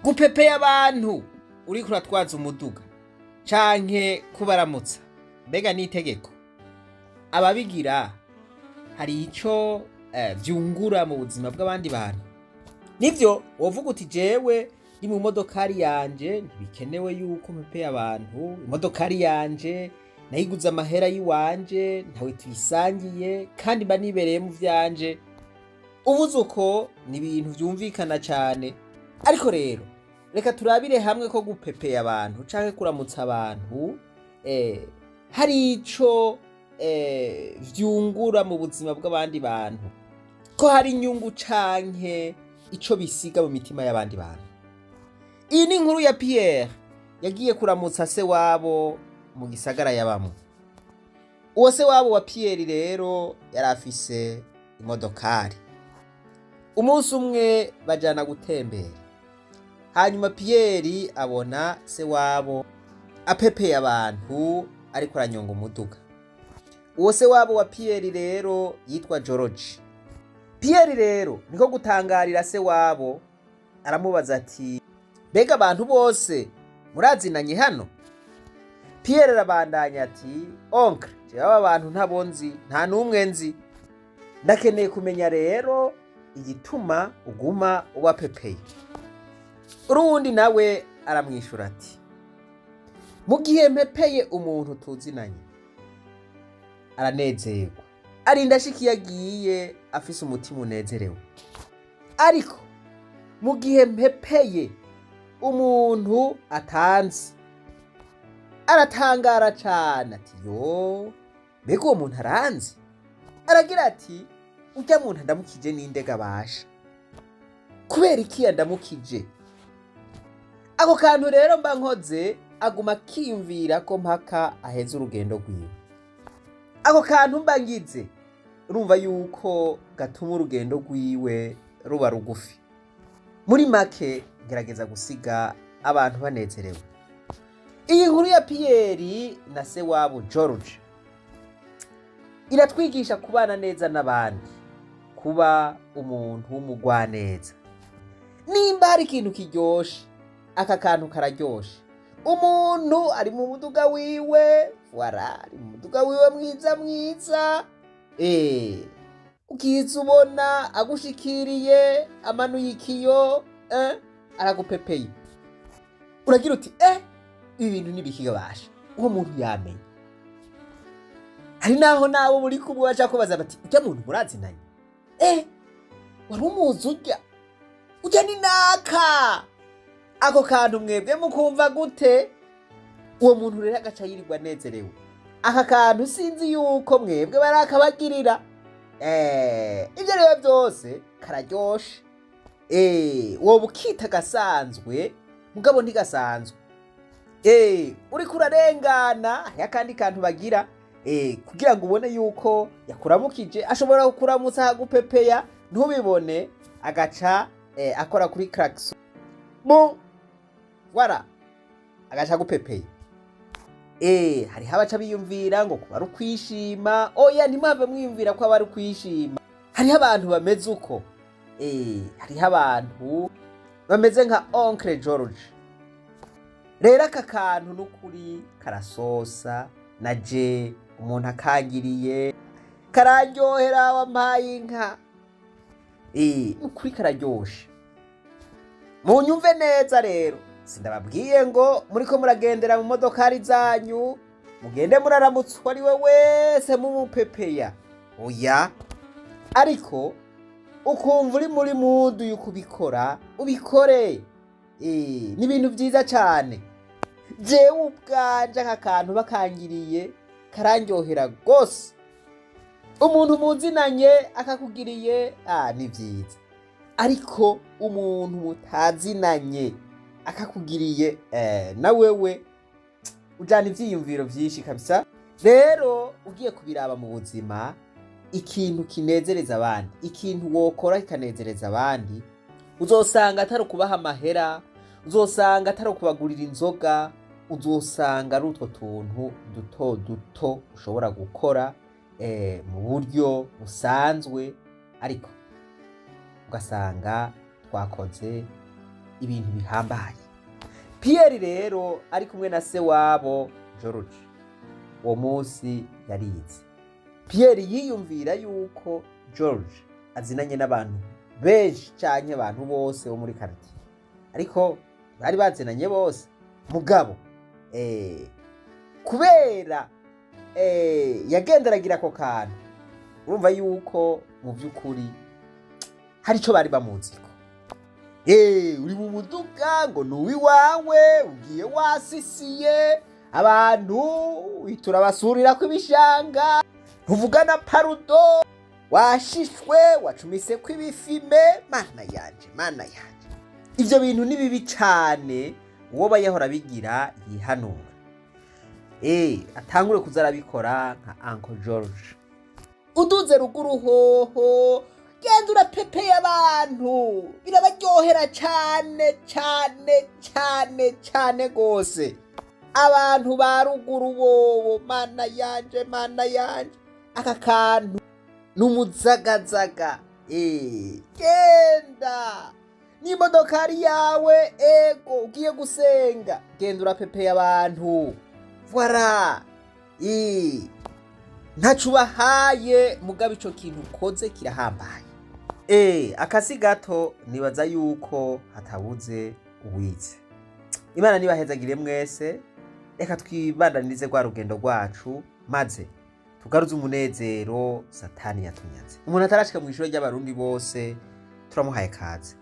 Gupepeya abantu uriko uratwaza umuduga canke kubaramutsa, mbega ni itegeko? Ababigira hari ico vyungura mu buzima bw'abandi bantu? Nivyo wovuga uti: "Jewe ndi mu modokari yanje, ntibikenewe yuko mpepeye abantu. Imodokari yanje nayiguze amahera y'iwanje, ntawe tuyisangiye, kandi mba nibereye mu vyanje." Uvuze uko ni ibintu vyumvikana cane. Ariko rero reka turabire hamwe ko gupepeya abantu canke kuramutsa abantu hari ico vyungura mu buzima bw'abandi bantu, ko hari inyungu canke ico bisiga mu mitima y'abandi bantu. Iyi ni inkuru ya Pierre yagiye kuramutsa se wabo mu gisagara yabamwo. Uwo se wabo wa Pierre rero yari afise imodokari. Umunsi umwe bajana gutembera, hanyuma Pierre abona se wabo apepeye abantu ariko aranyonga umuduga. Uwo se wabo wa Pierre rero yitwa George. Pierre rero niko gutangarira se wabo, aramubaza ati: "Mbega abantu bose murazinanye hano?" Pierre arabandanya ati: "Oncle, jewe aba bantu ntabo nzi, nta n'umwe nzi. Ndakeneye kumenya rero igituma uguma ubapepeye." Uruwundi nawe aramwishura ati: "Mu gihe mpepeye umuntu tuzinanye, aranezerwa, arinda ashika iyo agiye afise umutima unezerewe. Ariko mu gihe mpepeye umuntu atanzi, aratangara cane ati: 'Yo, mbega uwo muntu aranzi?' Aragira ati: 'Urya muntu andamukije ninde gabasha? Kubera iki yandamukije?' Ako kantu rero mba nkoze, aguma akiyumvira ko mpaka aheze urugendo rwiwe. Ako kantu mba ngize, urumva yuko gatuma urugendo rwiwe ruba rugufi. Muri make, gerageza gusiga abantu banezerewe." Iyi nkuru ya Pierre na se wabo George iratwigisha kubana neza n'abandi, kuba umuntu w'umugwaneza. Nimba hari ikintu kiryoshe, aka kantu kararyoshe. Umuntu ari mu muduga wiwe, wara ari mu muduga wiwe mwiza mwiza, ukiza ubona agushikiriye, amanuye ikiyo, aragupepeye, uragira uti: "Ibi bintu ntibikigabasha, uwo muntu yamenye." Hari naho nabo muri kumwe baca kubaza bati: "Urya muntu murazinanye? Wari umuzi? Urya ni naka." Ako kantu mwebwe mukumva gute? Uwo muntu rero agaca yirirwa anezerewe. Aka kantu sinzi yuko mwebwe barakabagirira. Ibyo rero byose kararyoshe. Woba ukita gasanzwe, mugabo ntigasanzwe. Uriko urarengana, hariho akandi kantu bagira kugira ngo ubone yuko yakuramukije. Ashobora kukuramutsa agupepeya ntubibone, agaca akora kuri klaxon, bon voilà, agaca agupepeya. Hariho abaca biyumvira ngo kuba ari ukwishima. Oya, ntimwave mwiyumvira ko aba ari ukwishima. Hariho abantu bameze uko. Hariho abantu bameze nka oncle George. Rero aka kantu n'ukuri karasosa. Na je umuntu akangiriye kararyohera, wampaye inka. N'ukuri kararyoshe. Munyumve neza rero, sindababwiye ngo muriko muragendera mu modokari zanyu mugende muraramutswa ari we wese mumupepeya. Oya, ariko ukumva uri muri mood y'ukubikora, ubikore. Ni ibintu vyiza cane. Jewe ubwanje aka kantu bakangiriye karandyohera rwose. Umuntu muzinanye akakugiriye, ni vyiza, ariko umuntu mutazinanye akakugiriye, na wewe ujana ivyiyumviro vyinshi kabisa. Rero ugiye kubiraba mu buzima, ikintu kinezereza abandi, ikintu wokora kikanezereza abandi, uzosanga atari ukubaha amahera, uzosanga atari ukubagurira inzoga, uzosanga ari utwo tuntu duto duto ushobora gukora mu buryo busanzwe, ariko ugasanga twakoze. Ibintu bihambaye. Pierre rero ari kumwe na se wabo George uwo munsi yarize. Pierre yiyumvira yuko George azinanye n'abantu benshi canke abantu bose bo muri quartier, ariko bari bazinanye bose. Mugabo kubera yagenderagira ako kantu, urumva yuko mu by'ukuri hari ico bari bamuziko. Uri mu muduga ngo ni uw'iwawe, ugiye wasisiye abantu, turabasurirako ibishanga, ntuvugana pardon, washishwe, wacumiseko ibifime. Mana yanje, mana yanje, ivyo bintu ni bibi cane. Uwo yahora abigira yihanura, atangure kuza arabikora nka Uncle George. Uduze ruguru hoho, genda urapepeye abantu, birabaryohera cane cane cane cane gose. Abantu ba ruguru bobo, mana yanje, mana yanje, aka kantu ni umuzagazaga. Genda n'imodokari yawe, ego ugiye gusenga, genda urapepeye abantu, voilà. Ntaco ubahaye, mugabo ico kintu ukoze kirahambaye. Akasi gato, nibaza yuko hatabuze uwize. Imana nibahezagire mwese. Reka twibandanirize rwa rugendo rwacu, maze tugaruze umunezero Satani yatunyaze. Umuntu atarashika mu ishuri ry'Abarundi bose, turamuhaye kaze.